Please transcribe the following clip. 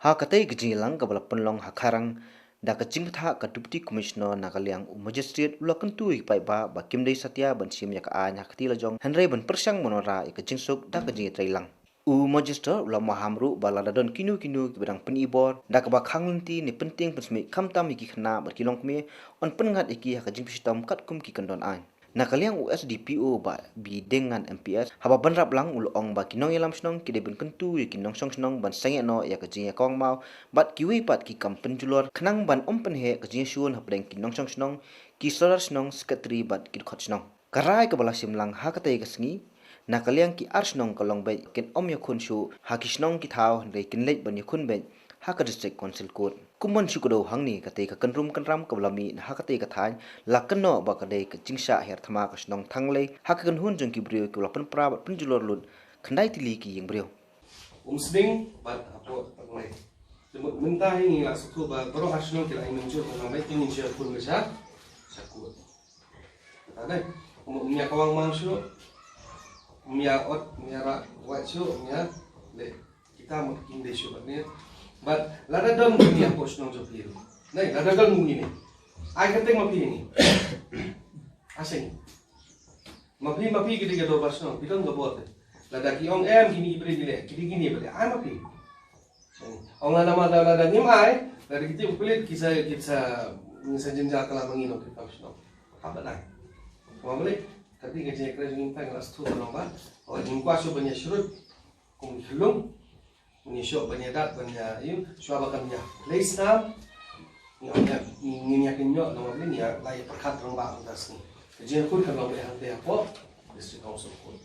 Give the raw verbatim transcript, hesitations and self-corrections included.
Ha katei ka jingïalang kaba la pynlong ha Kharang da ka jingpyntha ka Deputy Commissioner na ka liang u Magistrate u la kyntu ïa ki paidbah ba kim dei satia ban shim ïa ka aiñ ha ka kti lajong hynrei ban pyrshang ban wanrah ïa ka jingsuk da ka jingïatreilang. U Magistrate u la maham ruh ba lada don kino kino kiba dang pynibor da kaba khang lynti ne pyntieng pynsmit khamtam ïa ki khynnah bad ki longkmie, yn pynngat ïa ki ha ka jingpynshitom katkum ki kyndon aiñ. Na ka liang u S D P O Bah Bidingan M P S haba bynrap lang u la ong ba ki nongïalam shnong ki dei ban kyntu ïa ki nongshong shnong ban sangeh noh ïa ka jingïakawang maw bad kiwei pat ki kam pynjulor khnang ban ym pynheh ka jingïashun hapdeng ki nongshong shnong, ki sordar shnong, secretary bad ki dkhot shnong. Ka rai kaba la shim lang ha katei ka sngi. Na ka liang ki ar shnong ka long beit kin ym ïakhun shuh ha ki shnong ki thaw hynrei kin leit ban ïakhun beit ha ka District Council Court. Kum ban shu kdew hangne katei ka kynrum kynram kaba la mih na ha katei ka thaiñ la kynnoh ba ka dei ka jingshah her thma ka shnong Thanglei ha ka kynhun jong ki briew kiba la pynpra bad pynjulor lut khyndai tylli ki ïing briew. Umsning bad hapoh Thanglei. Mynta hi ngi la sngewthuh ba baroh ar shnong ki la ïa mynjur ba nang bai kin ïa khun ba sha sha kut. Kata dei. Ym ïa kawang maw shuh. Ym ïa ot, ym ïa rah wait shuh, ym ïa leh. Kita mut kim dei shuh bad ne. Bad lada don ngi hapoh shnong jong phi. Nai, lada don ngi ne. Ai kyrteng ma phi ngi. Aseng. Ma phi, ma phi ki dei ka dorbar shnong, phi don ka bor te. Lada ki ong em kine ki briew ki leh, ki dei kine ba leh. Ai ma phi. Ong lada ma da lada ngim ai, lada kiti u pulit ki sa ki sa ngi sa jynjar ka la ma ngi nongtrei kam shnong. Haba dang. Kaba balei, kati ka jingkren jong ngi tang la sngewthuh ba long ba. Ong ngim kwah shuh ban ïa shrut. Kum ki khyllung. Ngi shuh ban ïa dat ban ïa ïu shuwa ba kan ïa. Lei snam. Ngi ong ïa ngi ïa kin ïoh long ba balei ngi ïa la ïa pyrkhat rong ba ong ta sngi. Ka jingkut kan long ba ïa hangta ïa pok. District Council Court.